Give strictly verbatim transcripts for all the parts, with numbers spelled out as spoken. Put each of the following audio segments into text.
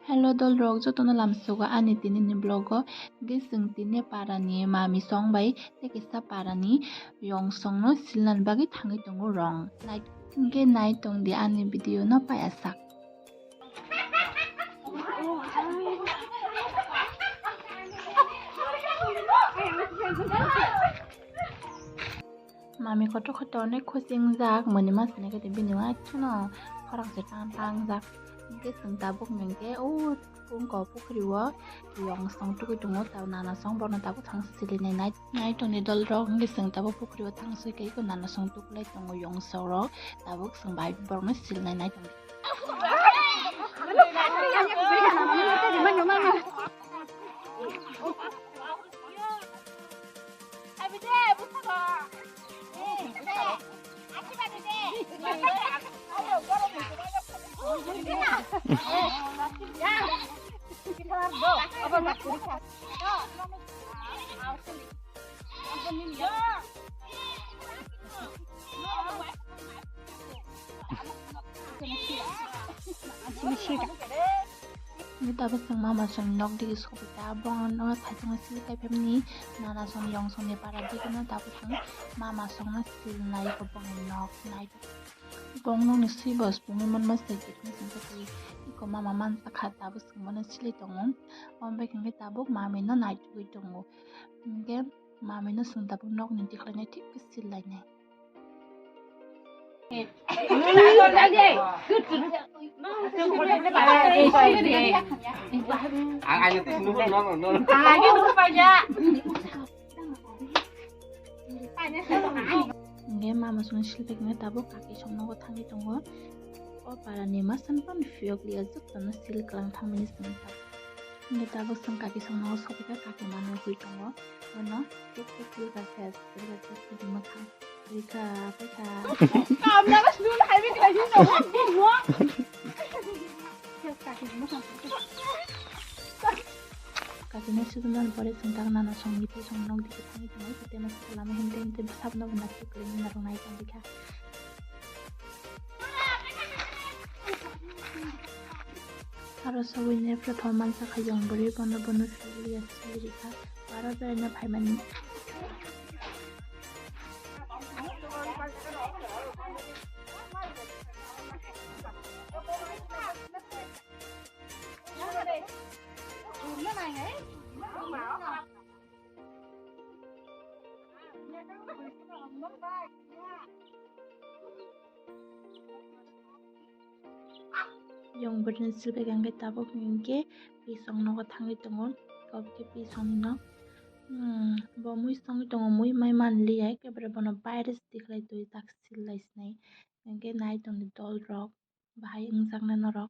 Hello dolrok, jotono lamsogo ani tinini vlog o. Hwnkhe chwng tini parani mami song bai tei kisa parani yong songno silnani bagwi thangwi tongo rong. Nai-, hwnkhe nai tongdi ani video no payasak. Mami kotor kotor ni khuchingjak, moni mas ni kete bini uaisano khorang se tang tang jak. Hwnkhe chwng tabuk hwnkhe o pungko pukhri o yong song tugui tongo, tabuk nana song borokno tabuk thang sili nai nai tongni dolrok. Hwnkhe chwng tabuk pukhri o thang sui khe eko nana song tuklai tongo yong song rok, tabuk chwng bai borokno sili nai nai tongo. Ni tabuk chwng mama song nok digi sopita, bongno thaisong sili kaipemni nana song yong song ni para digi no tabuk chwng mama song no sil nai ko bongni nok nai. Bong nokni swi bo sumui manma se kitni song khe iko mama mansa kha tabuk chwng bono sili tongo. Omo bai khe tabuk mami no nai tugui tongo. Hwnkhe mami no chwng tabuk nokni tikhlainai thik khe sil lainai. Hwnkhe mama songni silbegno tabuk kaki songnogo thangwi tongo. O parani masan phano phiyok liya, jotono sil kwlang thangmani swngo. Hwnkhe tabuk chwng kaki songnogo sopikha, kaki manwi hwi tongo. Bono tek tek sil kha ses, sil kha ses, sil kha ses, sil kha, pai kha. Kaki no sujumnani pore chwng tak nana songni tei song nok digi thangwi tongo, tei masa lama himte himte bwsabno bo naisik kwrwini narwk nai tongwi kha. Aro sogwi ni performance kha yong bwrwi bono bono sili ya sili rikha aro beraina phaimani. Yong bwrwini silbegwi hwnkhe tabuk hwnkhe pisong nogo thangwi tongo, obo khe pisongni nok. Hmm, bo mui songwi tongo, mui mai manliya, ekebare bono baire se tikhlai twi tak sil lai sinai. Hwnkhe nai tongdi dolrok, bahai wngjaknai norok.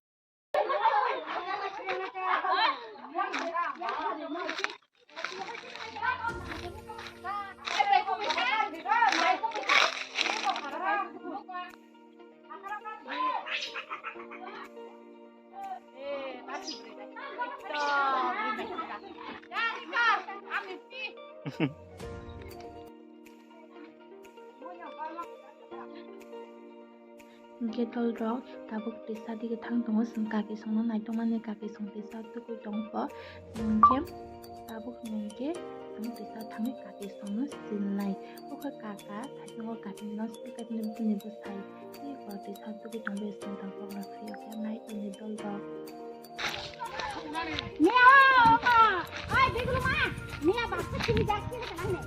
Hwnkhe dolrok tabuk tisa dige thang tongo, chwng kaki songno naitokmani, kaki song tisa tugui tongkho. Hwnkhe tabuk hwnkhe chwng tisa thangwi kaki songno silnai. Bokhe kaka thaichungo kaki no sil kaimani bini bwsai. Tei kok tisa tugui tongbai chwng tang kokno phiyok ya nai tongni dolrok. Mia, o, o, oi, biglu ma. Mia, baksa sini jak sini kanang ne.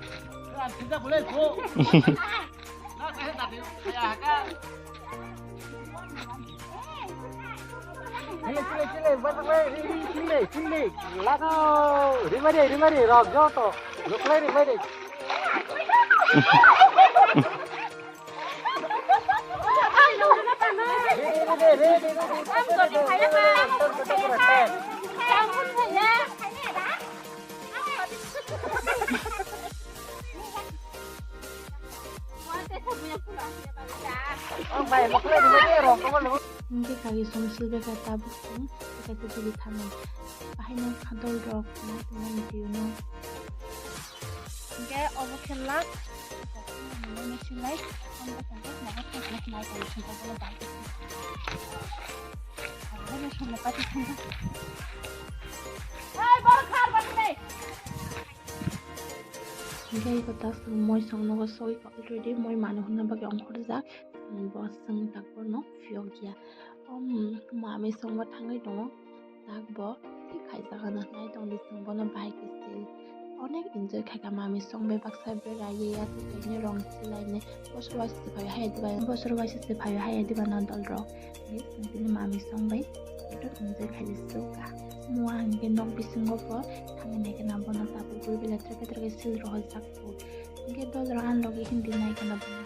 Chile, chile, chile, bata bai, ri, ri, chile, chile. Lagao, rimari, rimari, rok joto. Ruklai, rimari. Hwnkhe kagi song silbekha tabuk song, tei kaisa tigi thani. Bahaino khadol rok nai tongmani twiwi no. Hwnkhe obo khe last. Hingke iko tak chwng moi song nogo sogwi already moi mano hwnna bagwi ongkhorjak. Bo chwng tak bono phiyok ya. Om mami songbo thangwi tongo. Tak bo thik khaijak ano nai tongdi chwng bono bahai khe sil. Onek enjoy khaikha mami song bai baksa berai ye ya tei kaini rong silaini. Bosor waisa se phaio haya diba, bosor waisa se phaio haya diba no dol rok. Ni chwng tini mami song bai joto enjoy khaidi suka. Mua hingke nok bisingo bo thangwi naikhe na bono tabuk guri belai trekhe trekhe sil rohorjak bo. Hingke dol rok ani logi hindi naikhe na bono.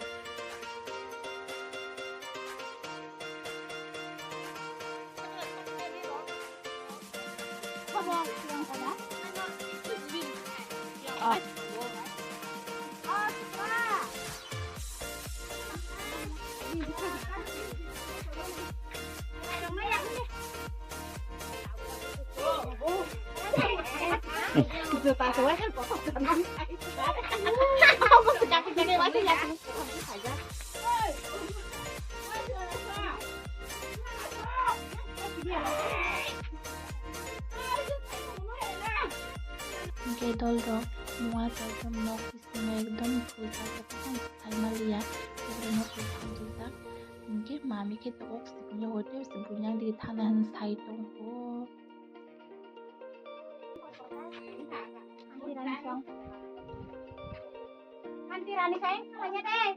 Hingke dol rok mua ekdom nok bisingo ekdom bujak ekdom sai maliya, borok no kok kok rijak. Hingke mami khe tok sibini hotel se buina dige thana hin sai tongo. Aunty Rani song. Aunty Rani song, khalanya deh.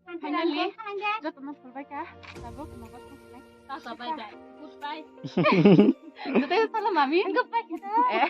Aunty Rani song, khalanya. Joto no phulbai kha, tabuk nogo thangsinai. Tata bye bye. Goodbye. Goodbye, sala mami. Goodbye. Eh.